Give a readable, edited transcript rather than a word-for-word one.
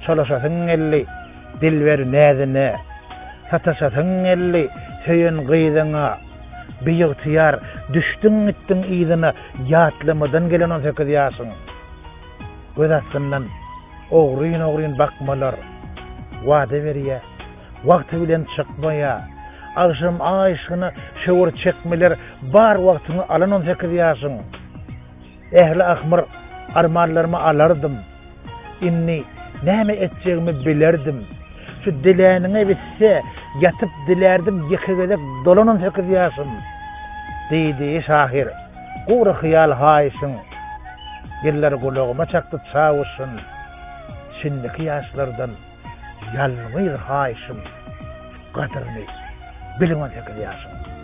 Çolaşasyň geldi dilber näzine, Sataşasyň geldi söýen gyzyňa. Biygtyýar düşdüň gitdiň yzyna, Ýatlamadan gelen on sekiz ýaşyň. Göz astyndan ogryn-ogryn bakmalar wada berýär, wagty bilen çykmaýar. Agşam aý yşgyna şöwür çekmeler bar wagtyňy alan on sekiz ýaşyň. Ähli ahmyr armanlarymy alardym. Indi näme etjegimi bilerdim. Şu diläniňe bitse, ýatyp dilärdim ýeke gezek dolan on sekiz ýaşym. Diýdi şahyr, gury hyýal haýyşyň. Ýyllar gulagyma çakdy çawuşyn. Şindiki ýaşlardan ýalňyz haýyşym, gadyryny biliň on sekiz ýaşyň.